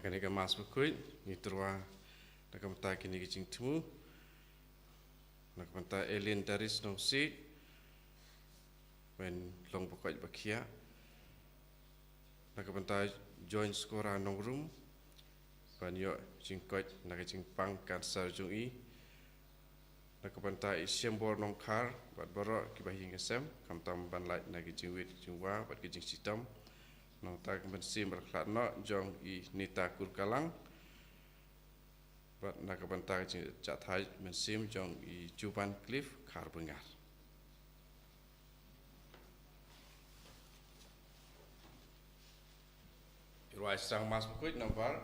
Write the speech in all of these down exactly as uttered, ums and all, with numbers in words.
Kane ka Mass Bakhuid ngi tyrwa na ka bynta kine ki jingthmu, na ka bynta Elin Daris Nongsiej, Wen Long Bakoit Bakhiah, na ka bynta Join Skora Nongrum, ban ïoh jingkoit na ka jingpang cancer jong i, na ka bynta i Shembor Nongkhar bad baroh kiba hi ïing sem, khamtam ban lait na ki jingwit jingwa bad ki jingshitom. Nangta ka mynsiem ba la khlad noh jong i Nita Kurkalang, bad na ka bynta ka jingjahthait mynsiem jong i Juban Cliff Kharbyngar. Rwai sdang Mass Bakhuid nambar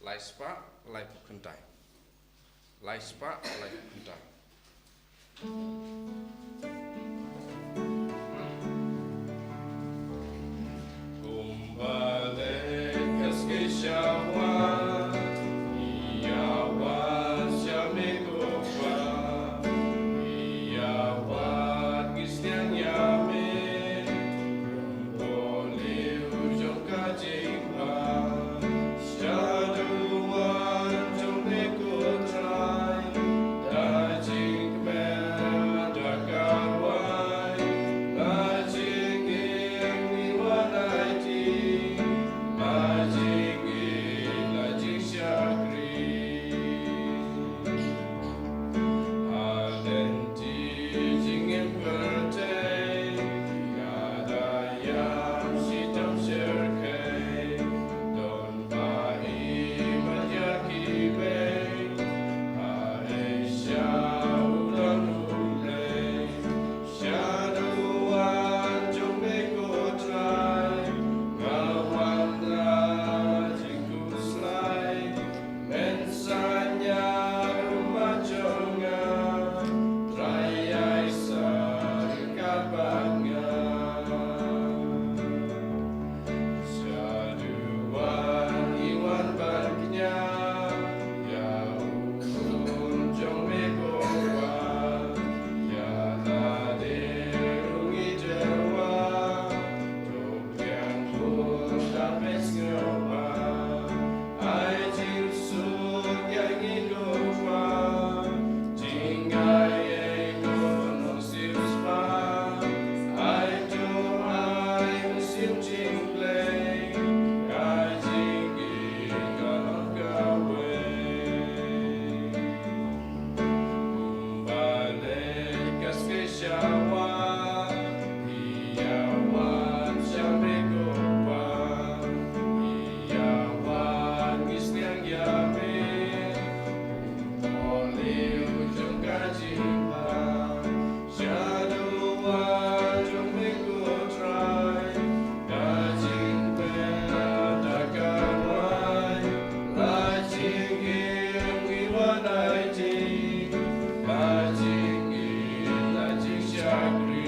lai spah laiphew khyndai. Lai spah laiphew khyndai. Kumba leh ka skei shawa, ïa wad sha me ko Pa, ïa wad ki sniang ïa me. Kumba leh u jong ka jingpang, shaduwan jong me ko Trai, da jingkmen da ka rwai, la jingim ngi wan aiti, la jingim la jingshakri. Ha lynti jingim pyrthei, ïada ïam shitom shyrkhei, don ba i bad ïa kiwei, ha Asia u don U Blei. Shaduwan jong me ko Trai, nga wanrah jingkhuslai, men saiñiar ma jong nga, Trai ai sa ryngkat bad nga. Shaduwan ngi wan ban kñia ïa u khun jong me ko Pa, ïa lade ruh ngi tyrwa, to pdiang bun da peit sngewbha. Ai jingsuk ïa ngi ko Pa, jingaiei ko Nongsiewspah, ai to ai mynsiem jingblei, ka jingïeit ka long kawei. Kumba leh ka skei shawa, ïa wad sha me ko Pa, ïa wad ki sniang ïa me. Kumba leh u jong ka jingpang, shaduwan jong me ko Trai, da jingpynda ka rwai, la jingim ngi wan aiti, la jingim la jingshakri.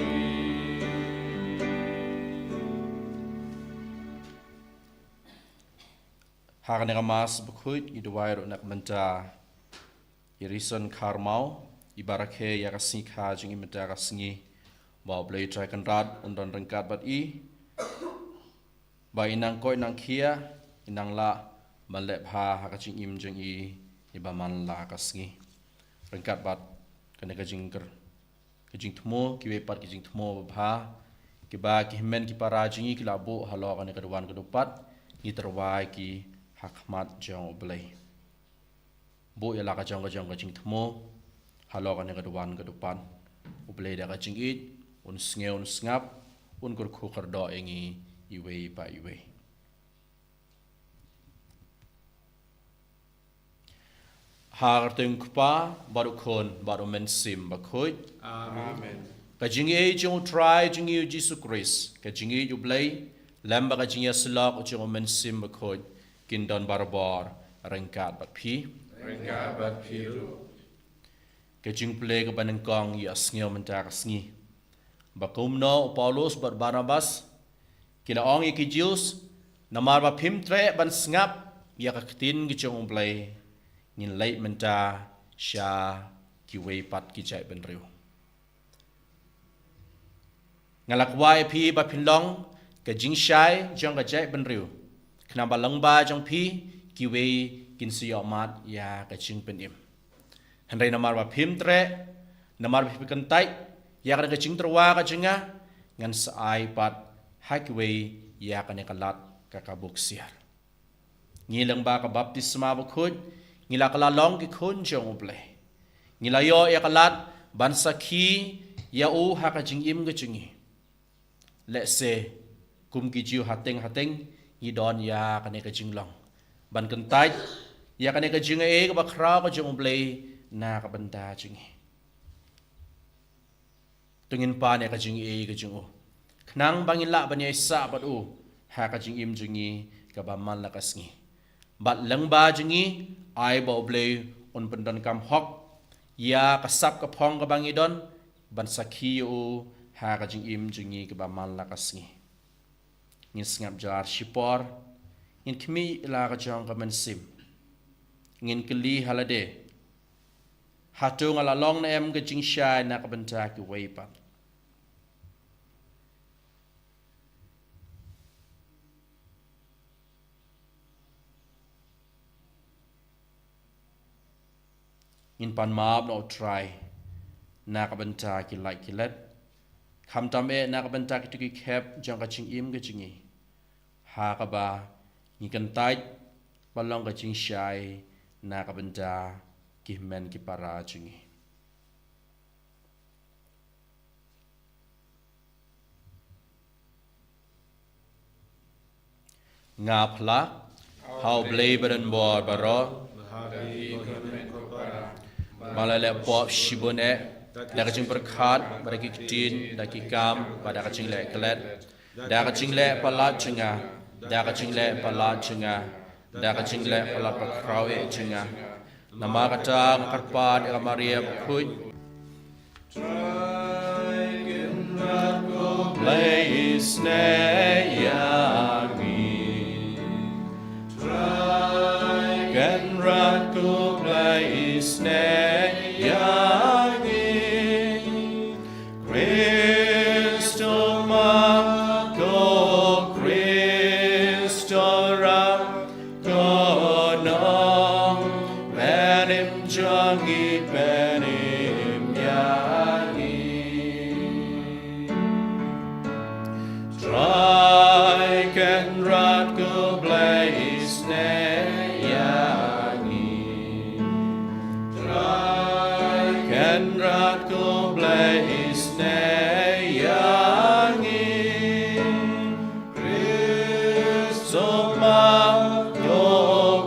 Ha kane ka Mass Bakhuid ngi duwai ruh na ka bynta i Rison Kharmau, iba rakhe ïa ka sngi kha jong i mynta ka sngi, ba U Blei Trai Kynrad un don ryngkat bad i, ba i nang koit nang khia, i nang lah ban leh bha ha ka jingim jong i, iba man la ka sngi. Ryngkat bad kane ka jingkyrkhu ka jingthmu, kiwei pat ki jingthmu babha kiba ki hynmen ki para jong ngi ki la buh halor kane ka duwan ka dupat, ngi tyrwa ïa ki ha khmat jong U Blei. Buh ïa la ka jong ka jong ka jingthmu halor kane ka duwan ka dupat. U Blei da ka jingïeit un sngew un sngap, un kyrkhu kyrdoh ïa ngi iwei pa iwei. Ha ka kyrteng u Kpa, bad u Khun, bad u Mynsiem Bakhuid. Amen. Ka jingïeit jong u Trai jong ngi u Jisu Khrist, ka jingïeit u Blei, lem bad ka jingïasyllok jong u Mynsiem Bakhuid, kin don barabor ryngkat bad phi. Ryngkat bad phi ruh. Ka jingpule kaba nyngkong ïa sngew mynta ka sngi. Ba kumno u Paulus bad Barnabas ki la ong ïa ki Jews, namar ba phim treh ban sngap ïa ka ktien ka jong U Blei, ngin leit mynta sha kiwei pat ki jaitbynriew. Nga la kwah ïa phi ba phin long ka jingshai jong ka jaitbynriew, khnang ba lyngba jong phi kiwei kin sa ïohmad ïa ka jingpynim. Hynrei namar ba phim treh, namar ba phim kyntait ïa kane ka jingtyrwa ka jong nga, ngan sa ai pat ha kiwei ïa kane ka lad ka ka bok siar. Ngi lyngba ka baptisma bakhuid, ngi la kylla long ki khun jong U Blei. Ngi la ïoh ïa ka lad ban sakhi ïa u ha ka jingim ka jong ngi. Lehse kum ki Jiw hateng hateng, ngi don ïa kane ka jinglong ban kyntait ïa kane ka jingaiei kaba khraw ka jong U Blei na ka bynta jong ngi. To ngin pan ïa ka jingaiei ka jong u, khnang ba ngin lah ban ïaisah bad u ha ka jingim jong ngi kaba man la ka sngi. Bad lyngba jong ngi, ai ba U Blei un pyndonkam hok ïa ka sap ka phong kaba ngi don ban sakhi ïa u ha ka jingim jong ngi kaba man la ka sngi. Ngin sngap jar shipor, ngin khmih la ka jong ka mynsiem. Ngin kylli ha lade, hato nga la long ne em ka jingshai na ka bynta kiwei pat? Ngin pan map na U Trai na ka bynta ki lait ki let, khamtam eh na ka bynta kito ki khep jong ka jingim ka jong ngi, ha kaba ngi kyntait ba long ka jingshai na ka bynta ki hynmen ki para jong ngi. Nga phla ha U Blei badonbor baroh, ba la leh pop shibun eh, da ka jingpyrkhat, bad da ki ktien, da ki kam, bad da ka jingleh klet, da ka jingleh palat jong nga, da ka jingleh palat jong nga, da ka jingleh palat bakhraw eh jong nga. Namar kata nga kyrpad ïa ka Maria bakhuid. Trai Kynrad ko Blei isnei ïa ngi. Trai Kynrad ko Blei isnei ïa ngi. Khrist u ma ko Khrist u rat ko nong, pynim jong ngi pynim ïa ngi. Trai Kynrad ko Blei isnei ïa ngi. Trai Kynrad ko Blei isnei ïa ngi. Khrist u ma ko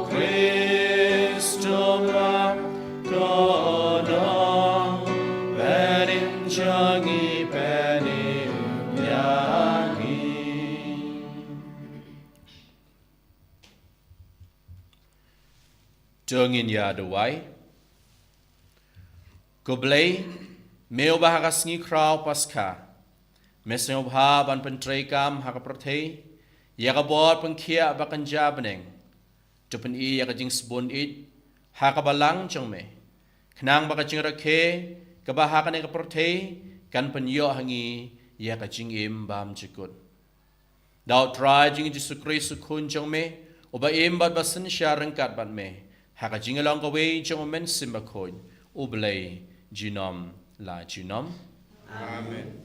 Khrist u ma ko nong, pynim jong ngi pynim ïa ngi. To ngin ïa duwai. Ko Blei, me uba ha ka sngi khraw Paskha me sngewbha ban pyntreikam ha ka pyrthei ïa ka bor pynkhiah ba kynja bneng, to pyni ïa ka jingsbun ïeit ha ka balang jong me, khnang ba ka jingrakhe kaba ha kane ka pyrthei kan pynïoh ha ngi ïa ka jingim bym jukut. Da U Trai jong ngi Jisu Khrist u Khun jong me, uba im bad ba synshar ryngkat bad me, ha ka jinglong kawei jong U Mynsiem Bakhuid, U Blei, junom la junom. Amen.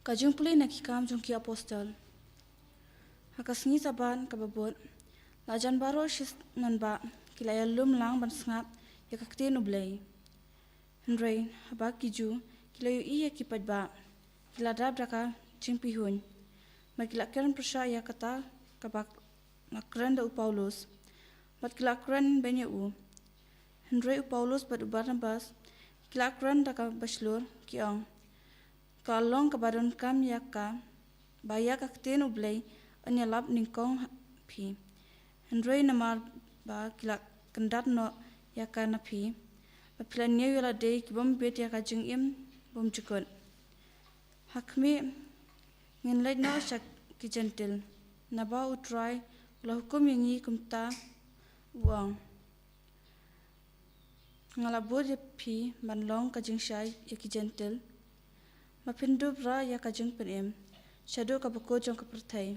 Ka jingpule na ki Kam jong ki Apostol. Ha ka sngi Sabbath kaba bud, la jan baroh shi nongbah ki la ïalum lang ban sngap ïa ka ktien U Blei. Hynrei haba ki Jiw ki la ïohi ïa ki paidbah, ki la dap da ka jingpihuiñ, bad ki la kren pyrshah ïa kata kaba la kren da u Paulus, bad ki la kren beiñ ïa u. Hynrei u Paulus bad u Barnabas ki la kren da kaba shlur, ki ong: Ka long kaba donkam ïa ka ba ïa ka ktien U Blei yn ïalap nyngkong ha phi. Hynrei namar ba ki la kyndat noh ïa ka na phi, ba phi la ñiew ïa lade ki bym bit ïa ka jingim bymjukut. Ha khmih, ngin leit noh sha ki Jentil, naba U Trai u la hukum ïa ngi kumta, u ong: Nga la bud ïa phi ban long ka jingshai ïa ki Jentil, ba phin dup rah ïa ka jingpynim shaduh ka bakut jong ka pyrthei.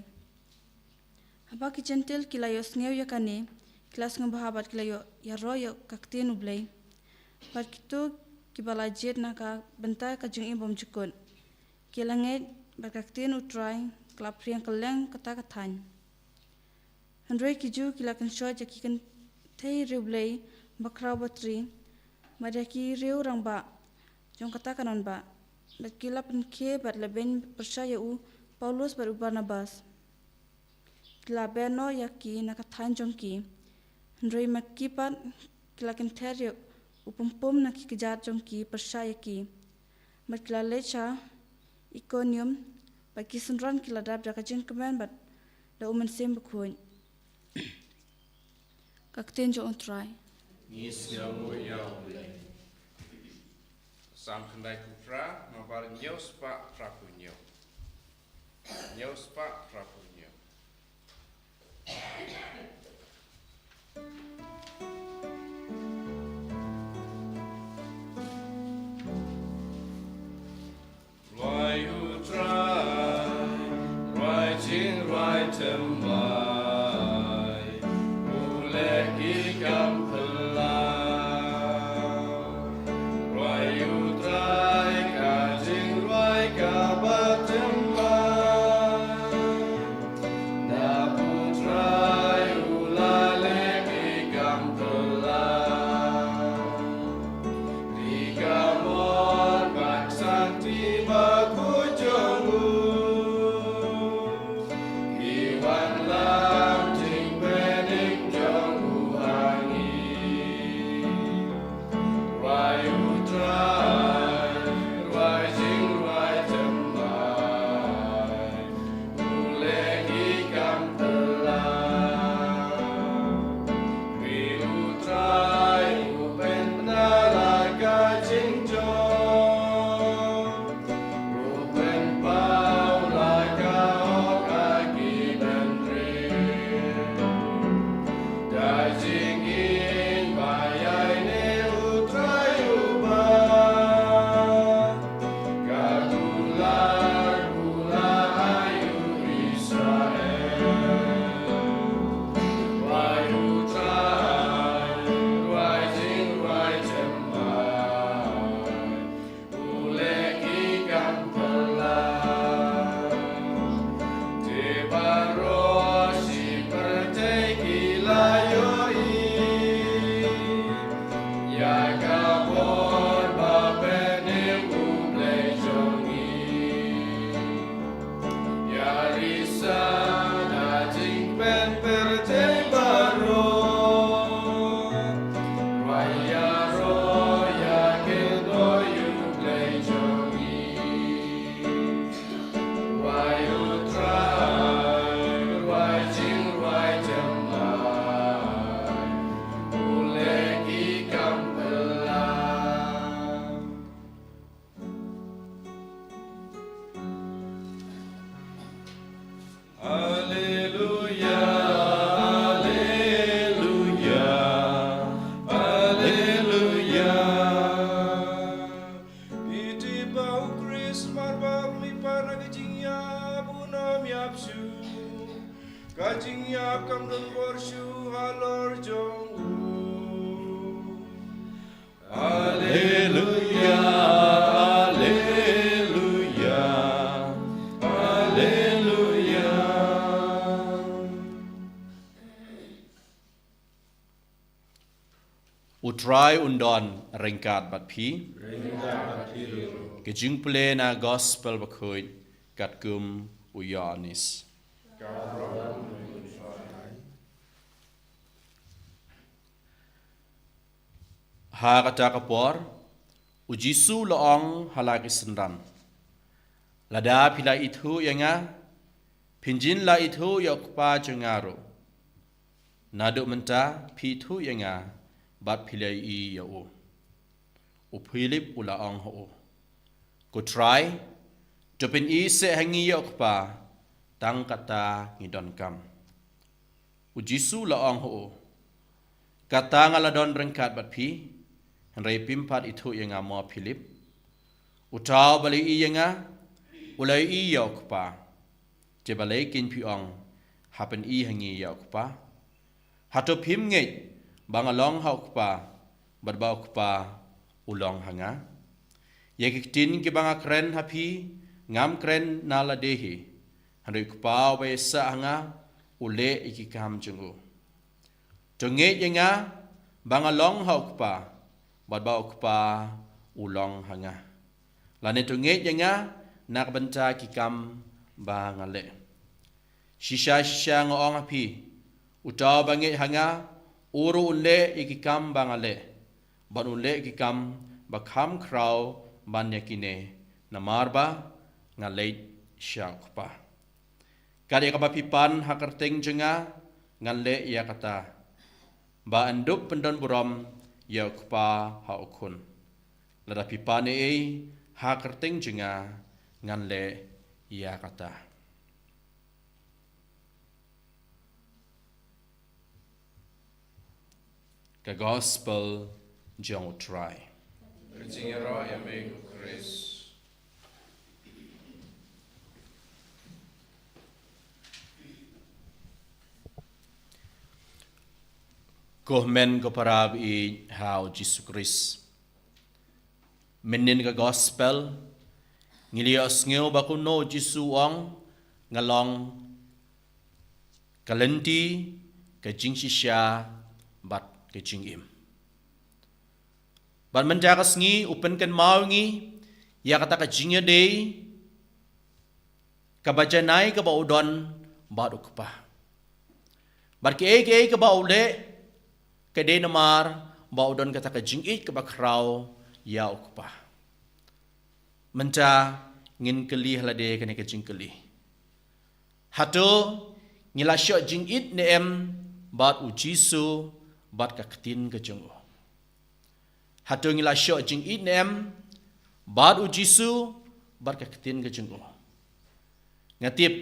Haba ki Jentil ki la ïohsngew ïa kane, ki la sngewbha bad ki la ïoh ïaroh ïa ka ktien U Blei. Bad kito kiba la jied na ka bynta ka jingim bymjukut, ki la ngeit, bad ka ktien U Trai ka la phriang kylleng kata ka thaiñ. Hynrei ki Jiw ki la kynshoit ïa ki kynthei riewblei bakhraw batri, bad ïa ki riew rangbah jong kata ka nongbah, bad ki la pynkhie bad lehbeiñ pyrshah ïa u Paulus bad u Barnabas. Ki la beh noh ïa ki na ka thaiñ jong ki. Hynrei ma ki pat ki la kynther ïa u pynpum na ki kjat jong ki pyrshah ïa ki. Bad ki la leit sha Ikonium, bad ki synran ki la dap da ka jingkmen bad da U Mynsiem Bakhuid. Ka ktien jong U Trai. Ngi sngewbha ïa U Blei. Salm khyndai phew phra, nambar hynñiew spah phra phew hynñiew. Hynñiew spah phra phew hynñiew. Rwai U Trai, rwai jingrwai thymmai, u leh ki kam phylla. Rwai U Trai ka jingrwai kaba thymmai. Na U Trai u la leh ki kam phylla. Ki kamon bad santi bakhuid jong u. Ki wanlam jingpynim jong u ha ngi. Rwai U Trai, rwai jingrwai thymmai, u leh ki kam phylla. Ri U Trai u pynbna la ka jingjop. U pynpaw la ka hok ha ki bynriew. Da jingim ba ïaineh U Trai uba. Ka kular kular ai u Israel. Rwai U Trai, rwai jingrwai thymmai. U leh ki kam phylla. Te baroh shi pyrthei ki la ïohi ïa ka bor ba pynim U Blei jong ngi. Ïa risa na jingpynpyrta baroh. Rwai ïaroh ïa kyndoh ïa U Blei jong ngi. Rwai U Trai, rwai jingrwai thymmai. U leh ki kam phylla. Alleluia, alleluia, alleluia. Phi tip ba U Khrist mar ba u mihpat na ka jingïap un ym ïap shuh. Ka jingïap kam don bor shuh halor jong u. Alleluia, alleluia, alleluia. U Trai un don ryngkat bad phi. Ryngkat bad phi ruh. Ka jingpule na Gospel Bakhuid katkum u Ïoannis. Ka bor, u Trai. Ha kata ka por, u Jisu u la ong ha la ki synran: Lada phi la ithuh ïa nga, phin jin la ithuh ïa u Kpa jong nga ruh. Naduh mynta phi thuh ïa nga bad phi la ïohi ïa u. U Philip u la ong ha u, Ko Trai, to pyn-i seh ha ngi ïa u Kpa, tang kata ngi donkam. U Jisu u la ong ha u, Kata nga la don ryngkat bad phi, hynrei phim pat ithuh ïa nga mo Philip? Uta uba la ïohi ïa nga, u la ïohi ïa u Kpa. Te balei keiñ phi ong, Ha pyn-i ha ngi ïa u Kpa? Hato phim ngeit ba nga long ha u Kpa, bad ba u Kpa u long ha nga? Ïa ki ktien kiba nga kren ha phi, ngam kren na lade hi, hynrei u Kpa uba ïaisah ha nga u leh ïa ki kam jong u. To ngeit ïa nga ba nga long ha u Kpa, bad ba u Kpa u long ha nga. Lane to ngeit ïa nga na ka bynta ki kam ba nga leh. Shisha shisha nga ong ha phi, uta uba ngeit ha nga, u ruh un leh ïa ki kam ba nga leh, bad un leh ïa ki kam ba kham khraw ban ïa kine, namar ba nga leit sha u Kpa. Kat ïa kaba phi pan ha ka kyrteng jong nga, ngan leh ïa kata, ba yn dup pyndonburom ïa u Kpa ha u Khun. Lada phi pan ei ei ha ka kyrteng jong nga, ngan leh ïa kata. Ka Gospel jong u Trai. Ka jingïaroh ïa me ko Khrist. Ko hynmen ko para baieit ha u Jisu Khrist. Mynnin ka Gospel, ngi la ïohsngew ba kumno u Jisu u ong, nga long ka lynti, ka jingshisha, bad ka jingim. Bad mynta ka sngi u pynkynmaw ïa ngi ïa kata ka jingïadei kaba janai kaba u don bad u Kpa. Bad kiei kiei kaba u leh, ka dei namar ba u don kata ka jingïeit kaba khraw ïa u Kpa. Mynta ngin kylli ha lade kane ka jingkylli. Hato ngi la shoh jingïeit ne em bad u Jisu bad ka ktien ka jong u? Hato ngi la shoh jingïeit ne em bad u Jisu bad ka ktien ka jong u? Nga tip,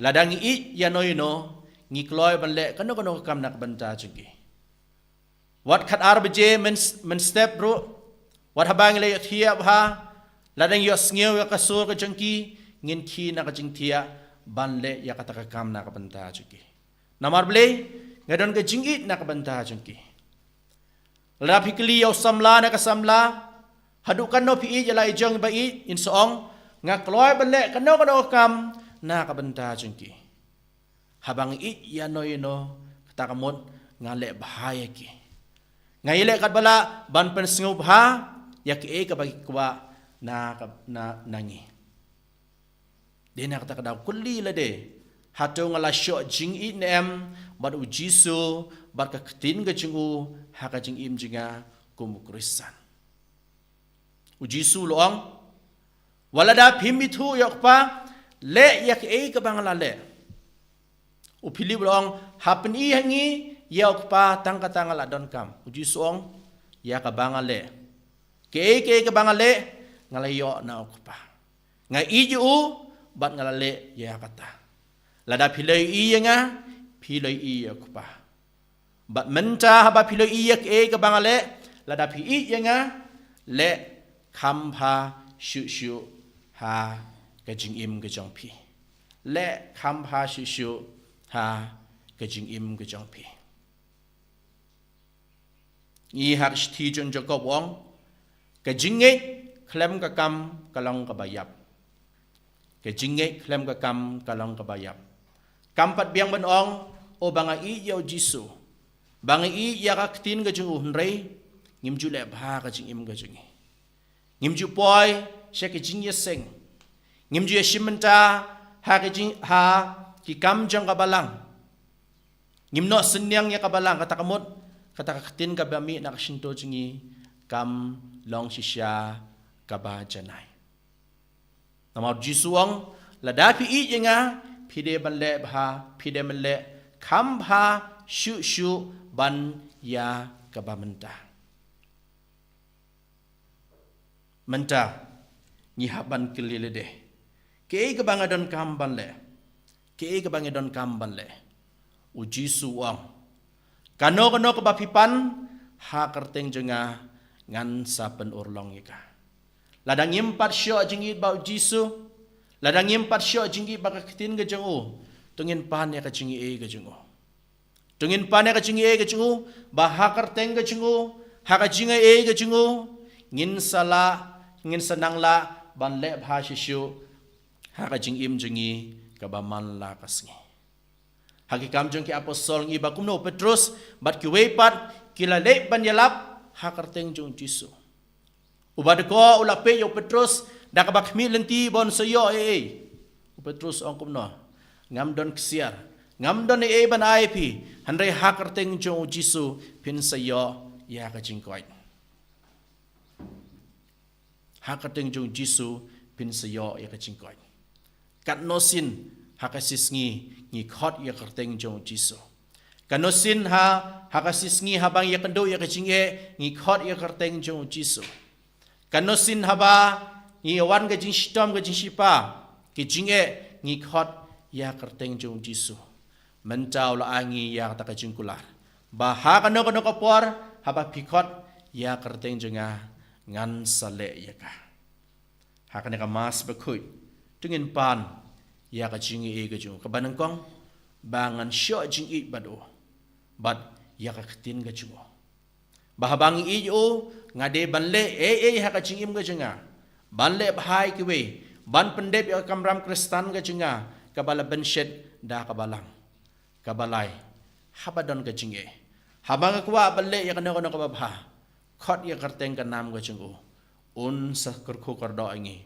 lada ngi ïeit ïano ïano, ngi kloi ban leh kano kano ka kam na ka bynta jong ki. Wat khatar baje myn, mynstep ruh, wat haba ngi la ïohthiah bha, lada ngi ïohsngew ïa ka sur ka jong ki, ngin khie na ka jingthiah ban leh ïa kata ka kam na ka bynta jong ki. Namar balei? Nga don ka jingïeit na ka bynta jong ki. Lada phi kylli ïa u samla ne ka samla, haduh katno phi ïeit ïa la i jong ba ïeit, in sa ong, nga kloi ban leh kano kano ka kam na ka bynta jong ki. Haba nga ïeit ïano ïano, kata ka mut nga leh bha ïa ki. Nga ïaleh katba lah ban pynsngewbha ïa kiei kaba ki kwah na ka, na, na ngi. Dei na kata ka daw kylli lade, hato nga la shoh jingïeit ne em bad u Jisu bad ka ktien ka jong u ha ka jingim jong nga kum u Khristan. U Jisu u la ong, wat lada phim ithuh ïa u Kpa, leh ïa kiei kaba nga la leh. U Philip u la ong, ha pyn-i ha ngi ïa u Kpa, tang kata nga la donkam. U Jisu u ong, ïa kaba nga leh, kiei kiei kaba nga leh, nga la ïoh na u Kpa. Nga ïeit ïa u bad nga la leh ïa kata. Lada phi la ïohi ïa nga, phi la ïohi ïa u Kpa. Bad mynta haba phi la ïohi ïa kiei kaba nga leh, lada phi ïeit ïa nga, leh kham bha shuh shuh ha ka jingim ka jong phi. Leh kham bha shuh shuh ha ka jingim ka jong phi. Ngi ha ka shithi jong Jakob u ong, ka jingngeit khlem ka kam ka long kaba ïap. Ka jingngeit khlem ka kam ka long kaba ïap. Kam pat biang ban ong, o ba nga ïeit ïa u Jisu, ba nga ïeit ïa ka ktien ka jong u, hynrei ngim ju leh bha ka jingim ka jong ngi. Ngim ju poi sha ka jingïaseng. Ngim ju ïashim bynta ha ka jing, ha ki kam jong ka balang. Ngim noh synñiang ïa ka balang, kata ka mut, kata ka ktien kaba mih na ka shyntur jong ngi kam long shisha kaba janai. Namar u Jisu u ong, lada phi ïeit ïa nga, phi dei ban leh bha, phi dei ban leh kham bha shuh shuh ban ïa kaba mynta. Mynta ngi hap ban kylli lade, kaei kaba nga donkam ban leh? Kaei kaba nga donkam ban leh? U Jisu u ong, kano kano kaba phi pan ha kyrteng jong nga, ngan sa pynurlong ïa ka. Lada ngim pat shoh jingïeit bad u Jisu, lada ngim pat shoh jingïeit bad ka ktien ka jong u, to ngin pan ïa ka jingaiei ka jong u. To ngin pan ïa ka jingaiei ka jong u, ba ha kyrteng ka jong u, ha ka jingaiei ka jong u, ngin sa lah, ngin sa nang lah ban leh bha shisha ha ka jingim jong ngi kaba man la ka sngi. Ha Ki Kam jong ki Apostol ngi i ba kumno u Petrus bad kiwei pat ki la leit ban ïalap ha kyrteng jong u Jisu. U Badkor u la peit ïa u Petrus da kaba khmih lynti ba un sa ïoh ei ei. U Petrus u ong kumno? Ngam don ksiar, ngam don ei ei ban ai ïa phi, hynrei ha kyrteng jong u Jisu phin sa ïoh ïa ka jingkoit. Ha kyrteng jong u Jisu phin sa ïoh ïa ka jingkoit. Katno sien ha ka shisngi ngi khot ïa ka kyrteng jong u Jisu. Katno sien ha, ha ka shisngi haba ngi ïakynduh ïa ka jingeh ngi khot ïa ka kyrteng jong u Jisu. Katno sien haba ngi wan ka jingshitom ka jingshipa, ka jingeh, ngi khot ïa ka kyrteng jong u Jisu. Mynta u la ai ngi ïa kata ka jingkular ba ha kano kano ka por haba phi khot ïa ka kyrteng jong nga, ngan sa leh ïa ka. Ha kane ka Mass Bakhuid to ngin pan ïa ka jingaiei ka jong u, kaba nyngkong ba ngan shoh jingïeit bad u, bad ïa ka ktien ka jong u. Ba haba ngi ïeit ïa u, nga dei ban leh ei ei ha ka jingim ka jong nga, ban leh bha ïa kiwei, ban pyndep ïa ka kamram Khristan ka jong nga kaba la bynshet da ka Balang. Kaba lai, haba don ka jingeh, haba nga kwah ban leh ïa kano kano kaba bha, khot ïa ka kyrteng ka nam ka jong u, un sa kyrkhu kyrdoh ïa ngi,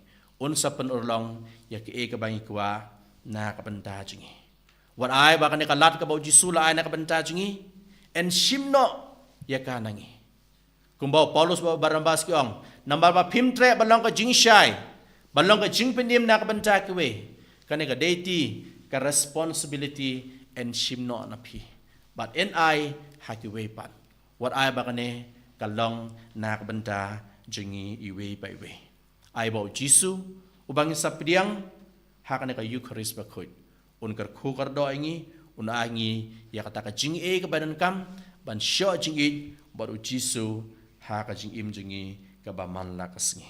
un sa pynurlong ïa kaei kaba ngi kwah na ka bynta jong ngi. Wat ai ba kane ka lad kaba u Jisu u la ai na ka bynta jong ngi, yn shim noh ïa ka na ngi. Kumba u Paulus bad u Barnabas ki ong, namar ba phim treh ban long ka jingshai, ban long ka jingpynim na ka bynta kiwei, kane ka duty, ka responsibility yn shim noh na phi, bad yn ai ha kiwei pat. Wat ai ba kane ka long na ka bynta jong ngi iwei pa iwei. Ai ba u Jisu, uba ngin sa pdiang ha kane ka Eukharist Bakhuid, un kyrkhu kyrdoh ïa ngi, un ai ngi ïa kata ka jingaiei kaba donkam ban shoh jingïeit bad u Jisu ha ka jingim jong ngi kaba man la ka sngi.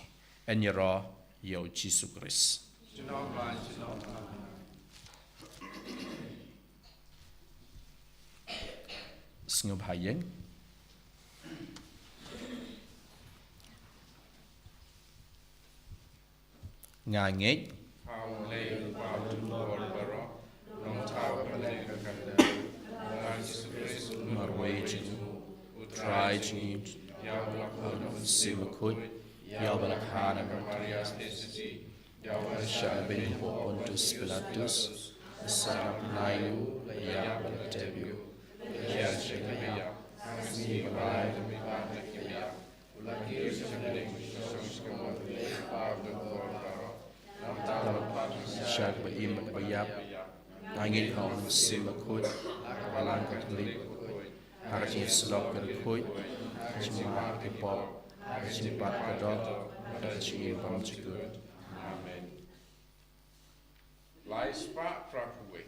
Yn ïaroh ïa u Jisu Khrist. Sngewbha ïeng. Nga ngeit. Marwei jong u Trai jong ngi, ïa uba la kha na ka mynsiem bakhuid, ïa uba la kha na ka mynsiem bakhuid, ïa uba la shah beiñ hapoh Pontius Pilatus, la sah na pnai u, la ïap bad la tep ïa u, la khiah sha ki ïap, ha ka sngi ba lai, sha kaba im bad kaba ïap. Nga ngeit ha u Mynsiem Bakhuid, ha ka Balang Katholik, ha ka jingïasyllok ka riewkhuid, ha ka jingmap ki pop, ha ka jingbat ka doh, ha ka jingim bymjukut. Amen. Lai spah phra phew wei.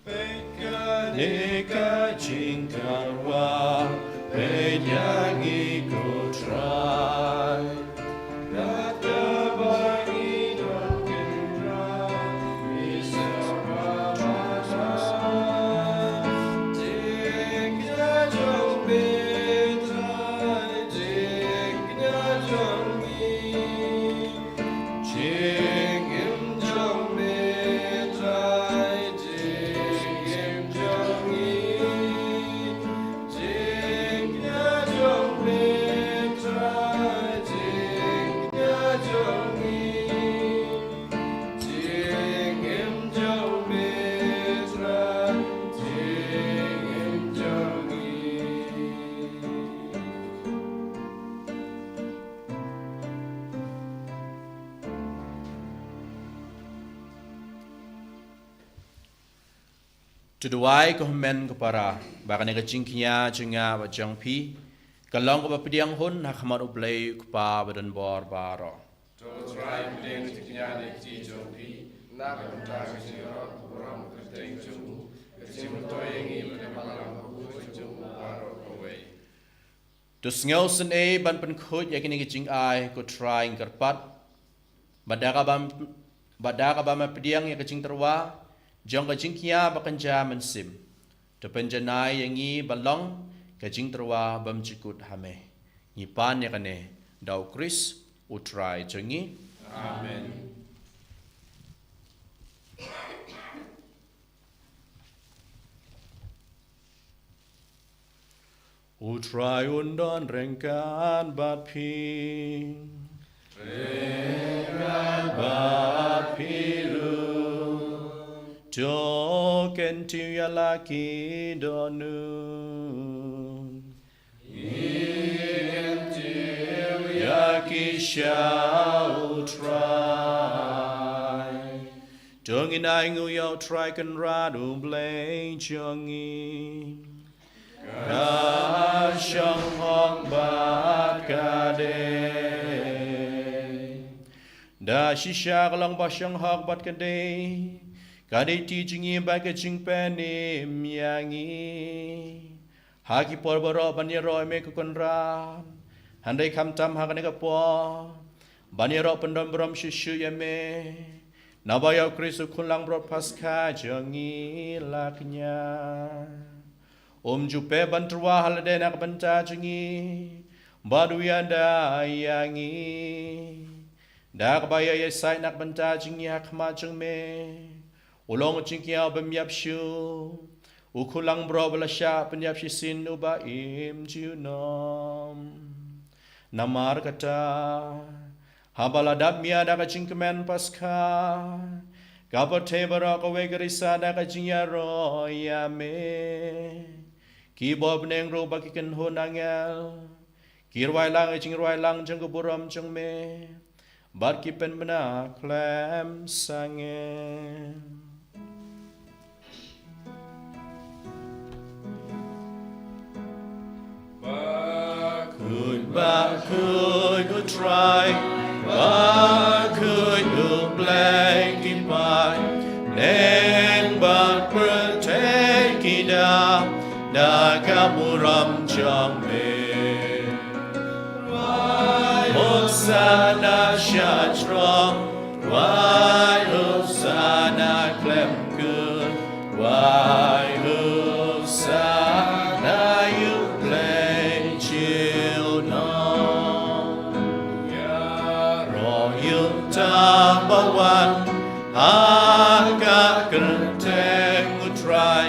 Peit kane ka jingkarwah, peit ïa ngi ko Trai. Bad kaba ngi don kynrad, ngi sngewbha ban ai. Jingkyrkhu jong me Trai, jingkyrkhu jong me. Jingim jong me Trai, jingim jong ngi. Jingkyrkhu jong me To duwai ko hynmen ko para ba kane ka jingkñia jong nga bad jong phi ka long kaba pdiang hun ha khmat U Blei U Kpa badonbor baroh. To Trai pdiang ka jingkñia na ka kti jong phi na ka bynta ka jingïaroh burom kyrteng jong u, ka jingmyntoi ïa ngi bad ïa ka balang bakhuid jong u baroh kawei. To sngewsynei ban pynkhuid ïa kine ki jingai ko Trai, ngi kyrpad ba da kaba, ba da kaba me pdiang ïa ka jingtyrwa jong ka jingkñia bakynja mynsiem, to pynjanai ïa ngi ban long ka jingtyrwa bymjukut ha me. Ngi pan ïa kane da U Khrist U Trai jong ngi. Amen. U Trai un don ryngkat bad phi. Ryngkat bad phi ruh. To kyntiew ïa la ki dohnud. Ngi kyntiew ïa ki sha U Trai. To ngin ainguh ïa U Trai Kynrad U Blei jong ngi. Ka shonghok bad ka dei. Da shisha ka long ba shonghok bad ka dei. Ka dei ka kti jong ngi bad ka jingpynim ïa ngi ha ki por baroh ban ïaroh ïa me ko Kynrad. Hynrei khamtam ha kane ka por ban ïaroh pyndonburom shuh shuh ïa me, naba ïa U Khrist U Khunlangbrot Paskha jong ngi la kñia. Um ju pep ban tyrwa ha lade na ka bynta jong ngi bad u ïada ïa ngi. Da kaba ïa ïasaid na ka bynta jong ngi ha khmat jong me. U long u jingkñia u bym ïap shuh, u khunlangbrot ba la shah pynïap shisien, uba im junom. Namar kata, haba la dap mih da ka jingkmen Paskha, ka pyrthei baroh kawei ka risa da ka jingïaroh ïa me. Ki bor bneng ruh bad ki kynhun angel ki rwai lang ïa ka jingrwai lang jong ka burom jong me, bad ki pynbna khlem sangeh. Bakhuid, bakhuid ko Trai, bakhuid U Blei ki paidbah, bad pyrthei ki dap da ka burom jong me. Rwai Hosana sha jrong, rwai Hosana khlem kut, rwai Hosana ïa U Blei junom. Ïaroh ïa uta uba wan ha ka kyrteng U Trai,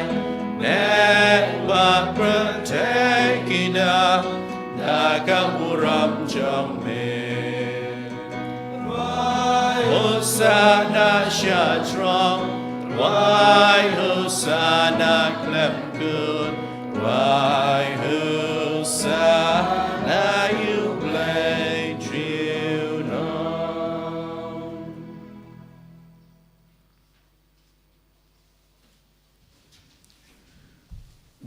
bad pyrthei ki dap da ka burom jong me. Rwai Hosana sha jrong, rwai Hosana khlem kut, rwai Hosana ïa U Blei junom.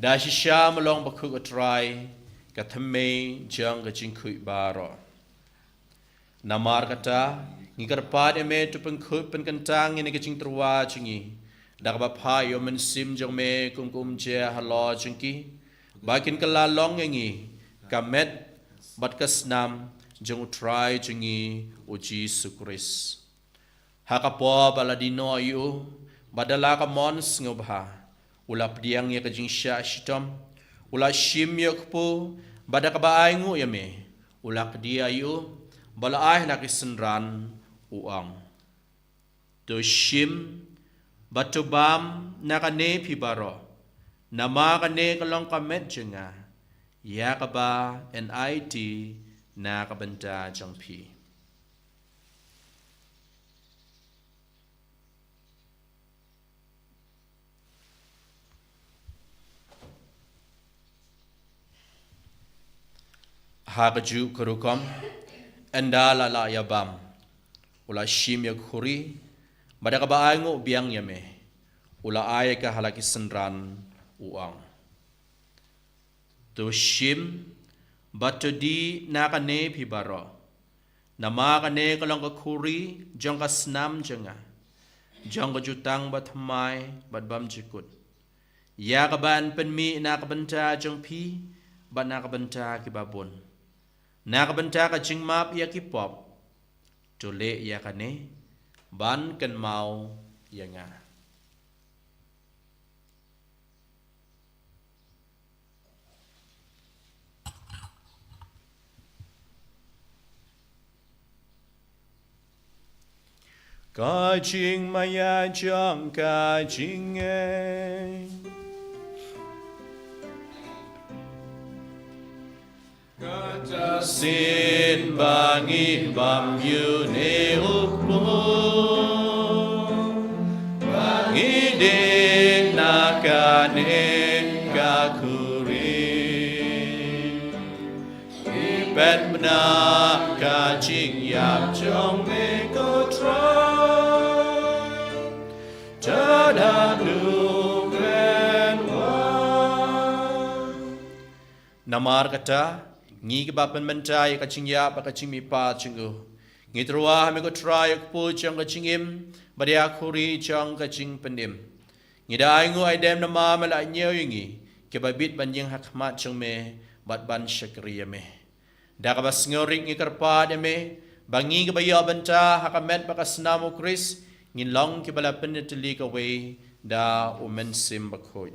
Da shisha me long bakhuid ko Trai, ka thymmei jong ka jingkhuid baroh. Namar kata, ngi kyrpad ïa me to pynkhuid pynkyntang ïa kane ka jingtyrwa jong ngi da kaba phah ïa u Mynsiem jong me kum ka umjer halor jong ki, ba kin kylla long ïa ngi ka met bad ka snam jong U Trai jong ngi U Jisu Khrist. Ha ka por ba la die noh ïa u, bad da la ka mon sngewbha, u la pdiang ïa ka jingshah shitom, u la shim ïa u kpu, bad da kaba ainguh ïa me, u la kdiah ïa u, bad la ai ha la ki synran, u ong: To shim bad to bam na kane phi baroh, namar kane ka long ka met jong nga, ïa kaba yn aiti na ka bynta jong phi. Ha kajuh ka rukom, ynda la lah ïa bam, u la shim ïa ka khuri, bad da kaba ainguh biang ïa me, u la ai ïa ka ha la ki synran, u ong: To shim bad to dih na kane phi baroh, namar kane ka long ka khuri jong ka snam jong nga, jong ka jutang bathymmai bad bymjukut, ïa kaban pynmih na ka bynta jong phi bad na ka bynta kiba bun, na ka bynta ka jingmap ïa ki pop. To leh ïa kane ban kynmaw ïa nga. Ka jingmaïa jong ka jingngeit. Kata shisien ba ngi bam ïa une u kpu, ba ngi dih na kane ka khuri, ngi peit bniah ka jingïap jong me ko Trai. Te da u pynwan. Namar kata, ngi kiba pynmynta ïa ka jingïap bad ka jingmihpat jong u, ngi tyrwa ha me ko Trai, ïa u kpu jong ka jingim bad ïa ka khuri jong ka jingpynim. Ngi da ainguh aidem namar me la ñiew ïa ngi kiba bit ban ïeng ha khmat jong me bad ban shakri ïa me. Da kaba sngewrit ngi kyrpad ïa me ba ngi kiba ïoh bynta ha ka met bad ka snam u Khrist, ngin long kiba la pynïatylli kawei da u Mynsiem Bakhuid.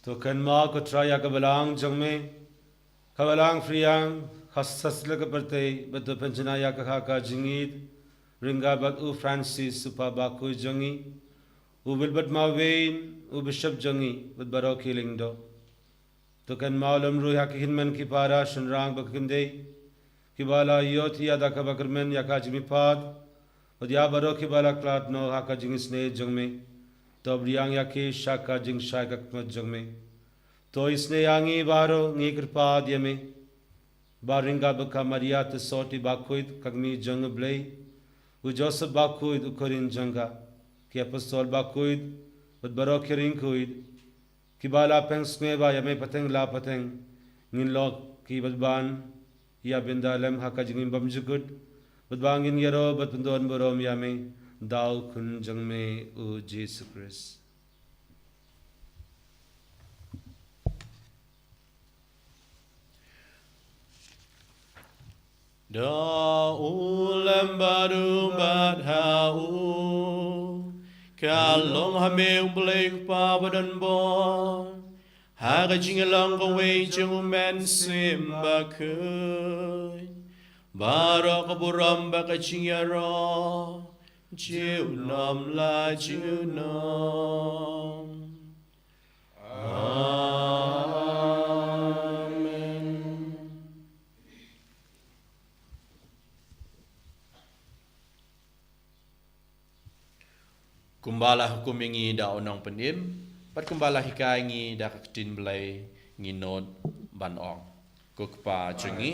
To kynmaw ko Trai ïa ka balang jong me, ka balang Phriang, ha satlak ka pyrthei, bad to pynjanai ïa ka ha ka jingïeit ryngkat bad u Francis u Pap bakhuid jong ngi, u Wilbert Mawei, u Bishop jong ngi, bad baroh ki lyngdoh. To kynmaw lem ruh ïa ki hynmen ki para shynrang bad ki khyndai kiba la ïoh thiah da kaba kyrmen ïa ka jingmihpat, bad ïa baroh kiba la khlad noh ha ka jingisynei jong me. To pdiang ïa ki sha ka jingshai khadkhyllipmat jong me. To isynei ïa ngi baroh, ngi kyrpad ïa me ba ryngkat bad ka Maria te sot i bakhuid, ka kmie jong u Blei, u Joseph bakhuid, u khun jong ka, ki apostol bakhuid, bad baroh ki riewkhuid kiba la phengsngew ïa me pateng la pateng, ngin long kiba ban ïa bynta lem ha ka jingim bymjukut, bad ba ngin ïaroh bad pyndonburom ïa me da u Khun jong me u Jisu Khrist. Da u lem bad u bad ha u, ka long ha me u Blei u Kpa badonbor, ha ka jingïalong kawei jong u Mynsiem Bakhuid, baroh ka burom bad ka jingïaroh junom la junom. Amen. Kumba la hukum ïa ngi da u Nongpynim, bad kumba la hikai ïa ngi da ka ktien Blei, ngi nud ban ong: Ko Kpa jong ngi,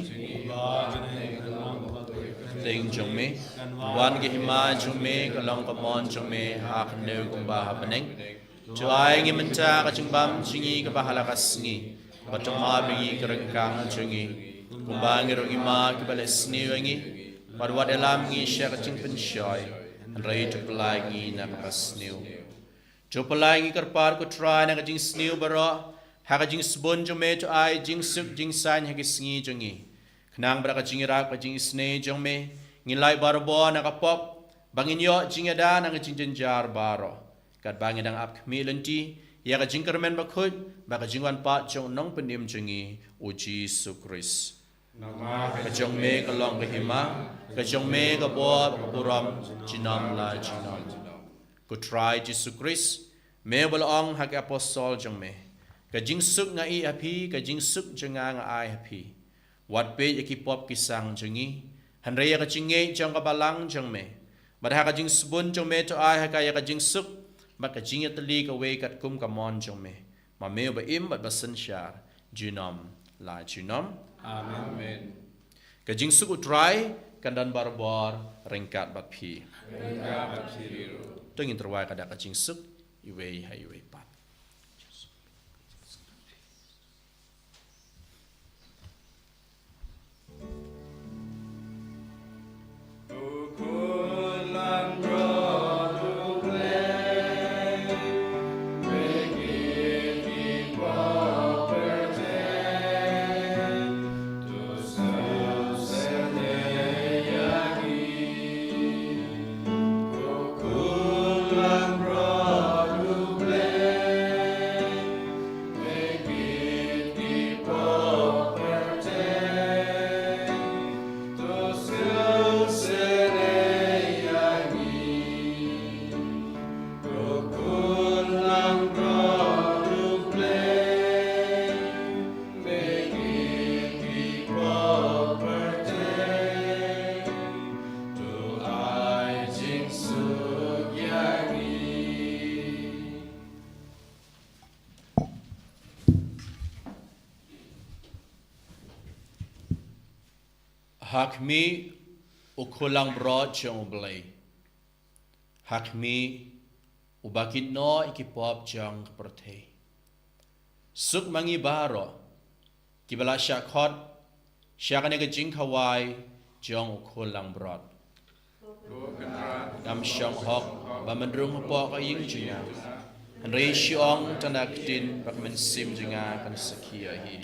kyrteng jong me, wan ka hima jong me, ka long ka mon jong me, ha kane kumba ha bneng. To ai ngi mynta ka jingbam jong ngi kaba ha la ka sngi, bad to map ïa ngi ki ryngkang jong ngi, kumba ngi ruh ngi map ïa kiba leh sniew ïa ngi, bad wat ïalam ngi sha ka jingpynshoi, hynrei to pyllait ngi na kaba sniew. To pyllait ngi kyrpad ko Trai na ka jingsniew baroh, ha ka jingsbun jong me to ai jingsuk jingsaiñ ha ki sngi jong ngi. Khnang ba da ka jingïarap ka jingisynei jong me, ngin lait barabor na ka pop, ba ngin ïoh jingïada na ka jingjynjar baroh, katba ngi dang ap khmih lynti ïa ka jingkyrmen bakhuid bad ka jingwan pat jong u Nongpynim jong ngi u Jisu Khrist. Namar ka jong me ka long ka hima, ka jong me ka bor, ka burom, junom la junom. Ko Trai Jisu Khrist, me ba la ong ha ki apostol jong me: Ka jingsuk nga ïeh ha phi, ka jingsuk jong nga nga ai ha phi. Wat peit ïa ki pop ki sang jong ngi, hynrei ïa ka jingngeit jong ka balang jong me. Bad ha ka jingsbun jong me to ai ha ka ïa ka jingsuk bad ka jingïatylli kawei katkum ka mon jong me, ma me uba im bad ba synshar junom la junom. Amen. Ka jingsuk u Trai kan don barabor ryngkat bad phi. Ryngkat bad phi ruh. To ngin tyrwa ka dak ka jingsuk iwei ha iwei pat. Ha khmih, u khun langbrot jong U Blei. Ha khmih, uba kit noh ïa ki pop jong ka pyrthei. Suk ma ngi baroh kiba la shah khot sha kane ka jingkhawai jong u khun langbrot. Ngam shong hok ban rung hapoh ka ïing jong nga, hynrei shu ong tang da ka ktien bad ka mynsiem jong nga kan sakhi ïa hi.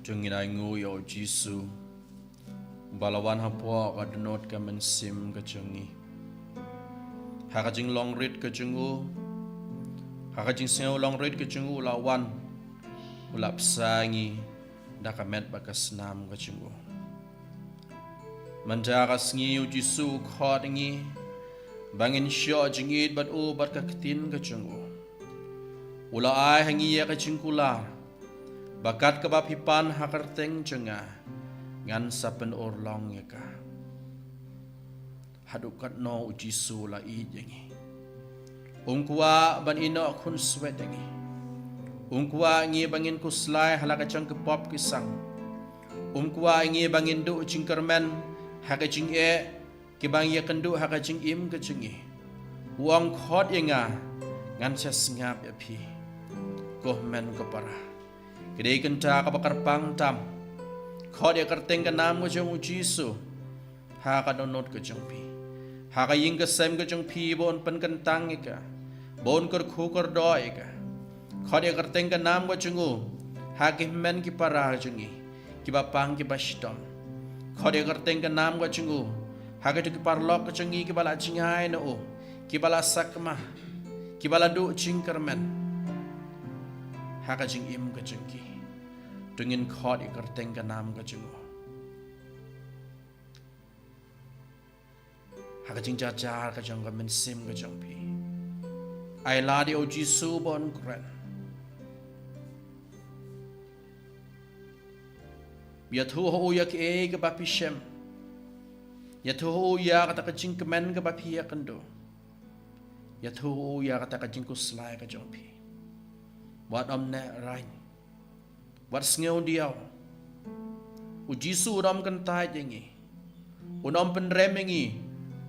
To ngin ainguh ïa u Jisu, ba la wan hapoh ka dohnud ka mynsiem ka jong ngi. Ha ka jinglong rit ka jong u, ha ka jingsngew long rit ka jong u la wan, u la bsa ngi da ka met bad ka snam ka jong u. Mynta ka sngi u Jisu u khot ïa ngi ba ngin shoh jingïeit bad u bad ka ktien ka jong u. U la ai ha ngi ïa ka jingkular ba kat kaba phi pan ha ka kyrteng jong nga, ngan sa pynurlong ïa ka. Haduh katno u Jisu u la ïeit ïa ngi. Um kwah ban ïehnoh khunswet ïa ngi. Um kwah ïa ngi ba ngin khuslai ha la ka jong ki pop ki sang. Um kwah ïa ngi ba ngin duh jingkyrmen ha ka jingeh kiba ngi ïakynduh ha ka jingim ka jong ngi. U ong, khot ïa nga, ngan sa sngap ïa phi. Ko hynmen ko para, ka dei kynta kaba kyrpang tam. Khot ïa ka kyrteng ka nam ka jong u Jisu ha ka dohnud ka jong phi, ha ka ïing ka sem ka jong phi, ba un pynkyntang ïa ka, ba un kyrkhu kyrdoh ïa ka. Khot ïa ka kyrteng ka nam ka jong u ha ki hynmen ki para jong ngi kiba pang kiba shitom. Khot ïa ka kyrteng ka nam ka jong u ha kito ki paralok ka jong ngi kiba la jngai na u, kiba la sakma, kiba la duh jingkyrmen ha ka jingim ka jong ki. To ngin khot ïa ka kyrteng ka nam ka jong u ha ka jingjarjar ka jong ka mynsiem ka jong phi. Ai lad ïa u Jisu ba un kren. Ïathuh ha u ïa kaei kaba phi shem. Ïathuh ha u ïa kata ka jingkmen kaba phi ïakynduh. Ïathuh ha u ïa kata ka jingkhuslai ka jong phi. Wat ym neh raiñ, wat sngew diaw. U Jisu un ym kyntait ïa ngi, un ym pynrem ïa ngi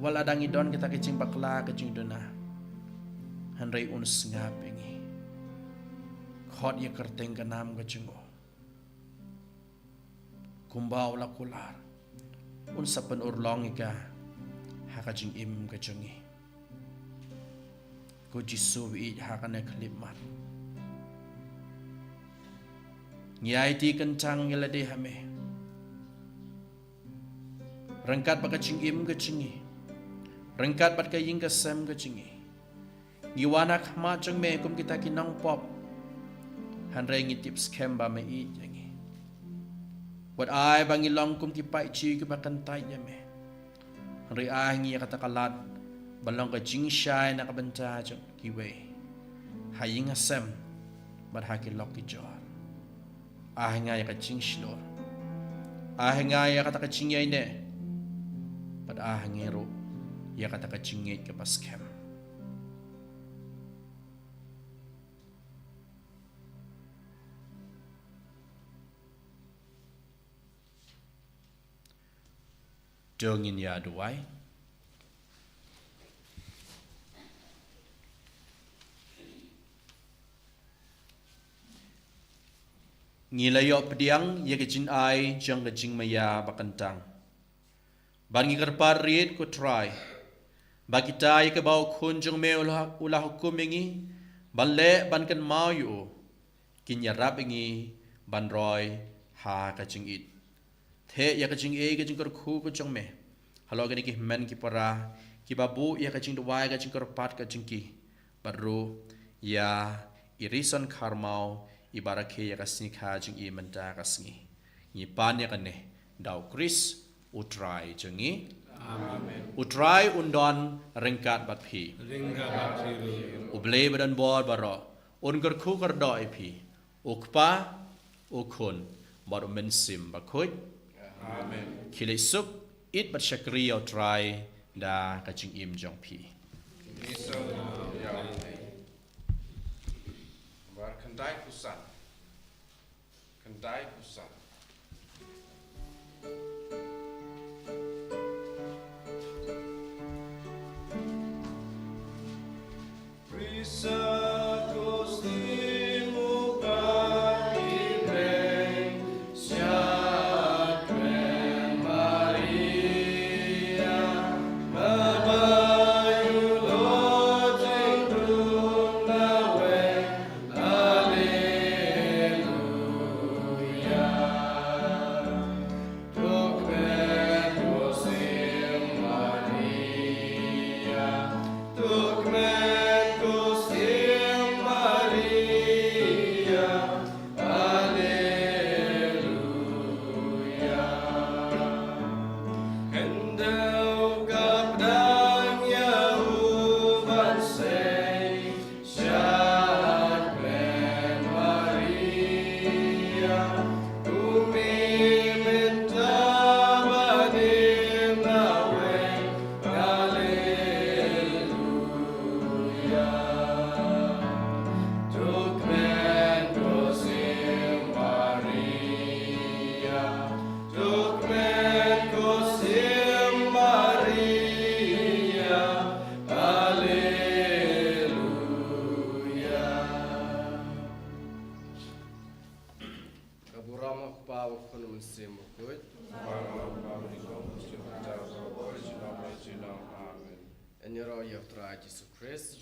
wat la dang ngi don kita ki jingbakla ki jingduna. Hynrei un sngap ïa ngi. Khot ïa ka kyrteng ka nam ka jong u. Kumba u la kular, un sa pynurlong ïa ka ha ka jingim ka jong ngi. Ko Jisu, ïeit ha kane ka khyllipmat. Ngi aiti kyntang ïa lade ha me. Ryngkat bad ka jingim ka jong ngi, ryngkat bad ka ïing ka sem ka jong ngi, ngi wan ha khmat jong me kum kita ki nongpop. Hynrei ngi tip skhem ba me ïeit ïa ngi. Wat ai ba ngi long kum ki paidbah kiba kyntait ïa me. Hynrei ai ha ngi ïa kata ka lad ban long ka jingshai na ka bynta jong kiwei, ha ïing ha sem bad ha ki lok ki jor. Ai ha nga ïa ka jingshlur, ai ha nga ïa kata ka jingïaineh, bad ai ha ngi ruh ïa kata ka jingngeit kaba skhem. To ngin ïa duwai. Ngi la ïoh pdiang ïa ka jingai jong ka jingmaïa ba kyntang. Bad ngi kyrpad rit, ko Trai, ba kita ïa kiba u Khun jong me u la, u la hukum ïa ngi ban leh ban kynmaw ïa u, kin ïarap ïa ngi ban roi ha ka jingïeit. Theh ïa ka jingïeit ka jingkyrkhu ka jong me halor kine ki hynmen ki para kiba buh ïa ka jingduwai ka jingkyrpad ka jong ki, bad ruh ïa i Rison Kharmaw iba rakhe ïa ka sngi kha jong i mynta ka sngi. Ngi pan ïa kane da u Khrist u Trai jong ngi. Amen. U Trai un don ryngkat bad phi. Ryngkat bad phi ruh. U Blei ba don bor baroh un kyrkhu kyrdoh ïa phi, u Kpa, u Khun bad u Mynsiem Bakhuid. Amen. Khie leit suk, ïeit bad shakri ïa u Trai da ka jingim jong phi. Bar khyndai phew san. Khyndai phew san. Siem bakhuid. Amen. Yn ïaroh ïa U Trai Jisu Khrist.